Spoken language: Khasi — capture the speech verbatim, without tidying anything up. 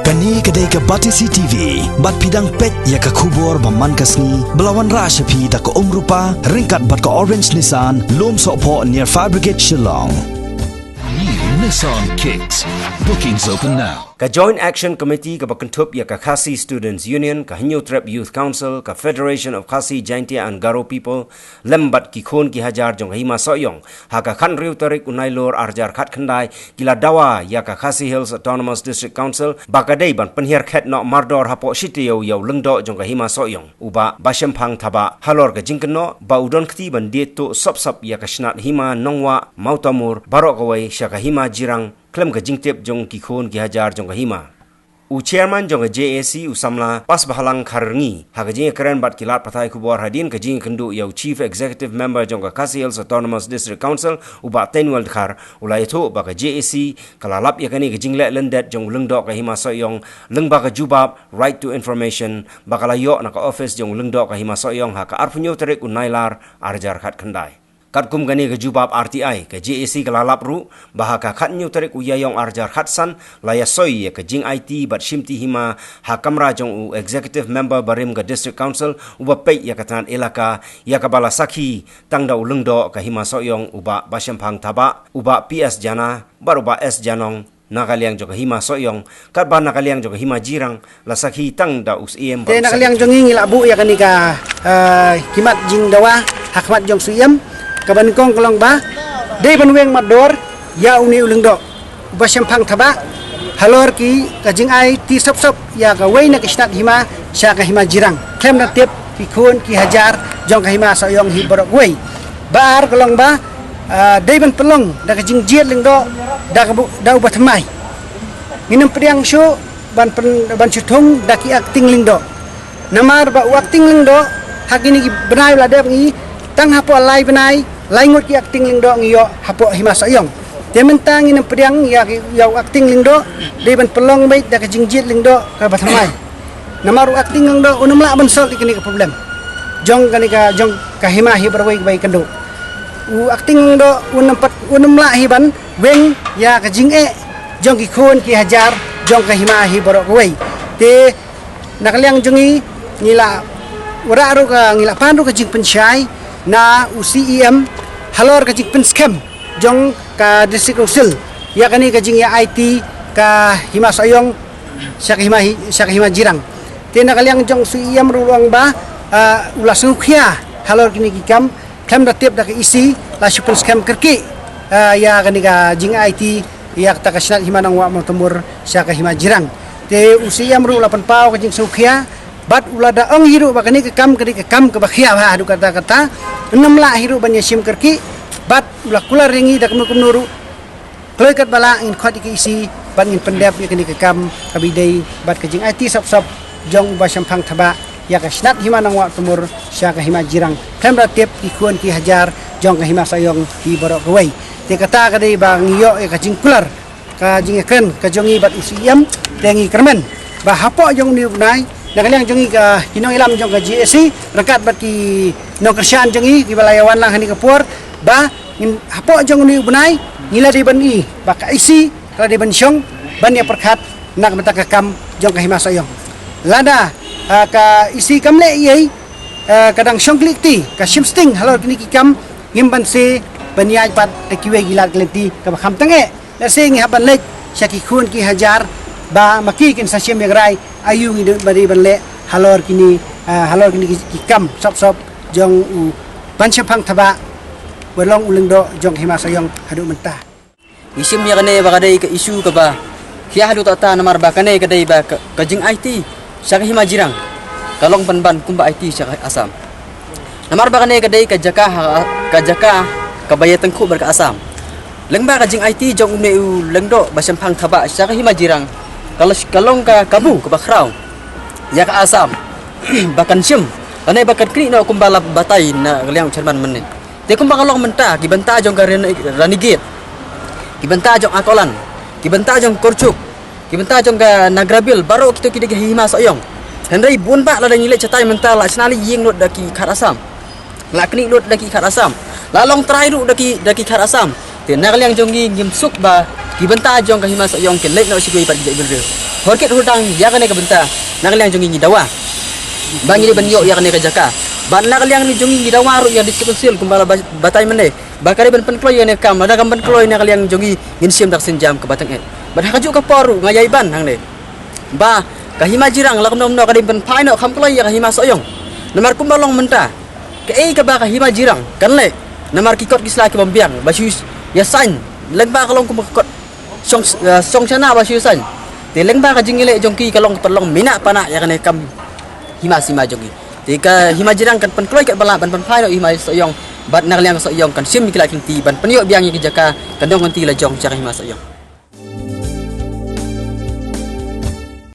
Kane ka dei ka Batesi T V, bad phi dang peit ïa ka khubor ba man ka sngi, ba la wanrah sha phi da ka Umrupa, ryngkat bad ka Orange Nissan, Lumsohphoh near Fire Brigade Shillong. New Nissan Kicks. Bookings open now. Ka Joint Action Committee kaba kynthup ïa ka Khasi Students Union, ka Hynñiewtrep Youth Council, ka Federation of Khasi Jaintia and Garo People, lem bad ki khun ki hajar jong ka Hima Sohiong, ha ka khathynriew tarik u Nailur arhajar khatkhyndai, ki la dawa ïa ka Khasi Hills Autonomous District Council ba ka dei ban pynhiar khet noh mardor hapoh shi taïew ïa u lyngdoh jong ka Hima Sohiong, u Bah Bashemphang Thabah, halor ka jingkynnoh ba u don kti ban die tuh sop sop ïa ka shnat hima Nongwah Mawtamur baroh kawei sha ka Hima Jirang, khlem ka jingtip jong ki khun ki hajar jong ka hima. U Chairman jong ka J A C, u samla Pasbhalang Kharngi, ha ka jingïakren bad ki lad pathai khubor hadien ka jingïakynduh ïa u Chief Executive Member jong ka Khasi Hills Autonomous District Council, u Bah Teinuel Dkhar, u la ïathuh ba ka J A C ka la lap ïa kane ka jingleh lyndet jong u lyngdoh ka Hima Sohiong, lyngba ka jubab Right to Information ba ka la ïoh na ka office jong u lyngdoh ka Hima Sohiong ha ka arphew hynñiew tarik u Nailar arhajar khatkhyndai. Katkum kane ka jubab R T I, ka J A C ka la lap ruh ba ha ka khathynñiew tarik u Ïaïong arhajar khatsan, la ïasoi ïa ka jingaiti bad shimti hima ha kamra jong u Executive Member barim ka District Council, uba peit ïa ka tnat elaka, ïa kaba la sakhi tang da u lyngdoh ka Hima Sohiong, u Bah Bashemphang Thabah, u Bah P S Jana bad u Bah S Janong, na ka liang jong ka Hima Sohiong, katba na ka liang jong ka Hima Jirang la sakhi tang da u Syiem. Te na ka liang jong ngi, ngi la buh ïa kane ka, eh, khmat jingdawa ha khmat jong u Syiem, kaba nyngkong ka long ba dei ban weng mardor ïa une u lyngdoh, u Bashemphang Thabah, halor ki ka jingaiti sop sop ïa kawei na ka shnat hima sha ka Hima Jirang, khlem da tip ki khun ki hajar jong ka Hima Sohiong hi baroh kawei. Ba ar ka long ba, ah, dei ban pynlong da ka jingjied lyngdoh da ka bu-, da u bathymmai. Ngin ym pdiang shuh ban pyn-, ban shu thung da ki acting lyngdoh. Namar ba u acting lyngdoh ha kine ki bnai u la dep ngi, tang hapoh lai bnai, lai ngut ki acting lyngdoh ngi ïoh hapoh Hima Sohiong. Te mynta ngin ym pdiang ïa ki, ïa u acting lyngdoh, dei ban pynlong beit da ka jingjied lyngdoh ka bathymmai. Namar u acting lyngdoh un ym lah ban solve ïa kane ka problem jong kane ka, jong ka hima hi baroh kawei kaba ïakynduh. U acting lyngdoh un ym pat, un ym lah hi ban weng ïa ka jingeh jong ki khun ki hajar jong ka hima hi baroh kawei. Te na ka liang jong ngi, ngi la wanrah ruh ka, ngi la pan ruh ka jingpynshai na u C E M halor ka jingpynskhem jong ka District Council ïa kane ka jingïaaiti ka Hima Sohiong sha ka hima hi, sha ka Hima Jirang. Te na ka liang jong u C E M ruh u ong ba, ah, u la sngewkhia halor kine ki kam, khlem da tip da ka E C, la shu pynskhem kyrkieh, ah, ïa kane ka jingïaaiti ïa kata ka shnat hima Nongwah Mawtamur sha ka Hima Jirang. Te u C E M ruh u la pynpaw ka jingsngewkhia, bad u la da ong hi ruh ba kane ka kam ka dei ka kam kaba khia bha haduh katta katta, un ym lah hi ruh ban ïashim kyrkieh, bad u la kular ïa ngi da kumno kumno ruh, kloi katba lah ngin khot ïa ka E C bad ngin pyndep ïa kane ka kam kaba ïadei bad ka jingïaaiti sop sop jong u Bashemphang Thabah ïa ka shnat hima Nongwah Mawtamur sha ka Hima Jirang, khlem da tip ki khun ki hajar jong ka Hima Sohiong hi baroh kawei. Te kata ka dei ba ngi ïoh ïa ka jingkular, ka jingïakren ka jong ngi bad u C E M, te ngi kyrmen ba hapoh jong une u bnai, na ka liang jong ngi ka, ki nongïalam jong ka J A C ryngkat bad ki nongkyrshan jong ngi kiba la ïawan lang ha kane ka por, ba ngin, hapoh jong une u bnai, ngi la dei ban ïohi ba ka E C ka la dei ban shong ban ïapyrkhat na ka bynta ka kam jong ka Hima Sohiong. Lada, ah, ka E C kam leh ei ei, ah, ka dang shong khlieh kti, ka shim sting halor kine ki kam, ngim banse ban ïaid pat da kiwei ki lad ki lynti kaba kham tyngeh. Lehse ngi hap ban leit sha ki khun ki hajar ba ma ki kin sa shim ïa ka rai aïu ngi dei ban leh halor kine, ah, halor kine ki, ki kam sop sop jong u Bashemphang Thabah, ba long u lyngdoh jong ka Hima Sohiong haduh mynta. Ngi shim ïa kane ba ka dei ka issue kaba khia haduh katta namar ba kane ka dei ba ka, ka jingïaaiti sha ka Hima Jirang ka long pynban kumba ïaaiti sha ka Assam. Namar ba kane ka dei ka jaka ha, ka jaka kaba ïatyngkhuh bad ka Assam. Lyngba ka jingïaaiti jong une u lyngdoh Bashemphang Thabah sha ka Hima Jirang, ka la, ka long ka kabu kaba khraw ïa ka Assam ba kan shim lane ba kan knieh noh kumba la batai na ka liang u chairman mynne. Te kumba ka long mynta, ki bynta jong ka Rani-, Ranigate, ki bynta jong Akolan, ki bynta jong Korchuk, ki bynta jong ka Nagrabil, baroh kito ki dei ki Hima Sohiong. Hynrei bun bah lada ngi leit shatai mynta la shna leit ïing lut da ki khar Assam. La knieh lut da ki khar Assam. La long trai ruh da ki, da ki khar Assam. Te na ka liang jong ngi ngim suk ba ki bynta jong ka Hima Sohiong kin leit noh sha kiwei pat ki jaitbynriew. Hor kit hor dang ïa kane ka bynta, na ka liang jong ngi ngi dawa ba ngi dei ban ïoh ïa kane ka jaka. Bad na ka liang jong ngi ngi dawa ruh ïa District Council kumba la ba-, batai mynne ba ka dei ban pynkloi ïa kane ka kam, lada kam pynkloi na ka liang jong ngi ngin shim da ka sienjam kaba tyngeh. Bad ha kajuh ka por ruh nga ïai ban hangne ba ka Hima Jirang la kumno kumno ka dei ban pynphai noh, kham kloi ïa ka Hima Sohiong. Namar kumba long mynta, kaei kaba ka Hima Jirang kan leh, namar ki kot ki sla ki bym biang ba shu ïa saiñ, lyngba ka long kumba ka kot shong, eh, shong shana ba shu ïa saiñ. Te lyngba ka jingïaleh jong ki ka long ka pynlong mynta pat ïa kane ka kam hima sima jong ki. Te ka Hima Jirang kan pynkloi katba lah ban pynphai noh ïa ka Hima Sohiong, bad na ka liang ka Sohiong kan shim ïa ki lad ki lynti ban pynïoh biang ïa ki jaka, kan don ka lynti la jong sha ka Hima Sohiong.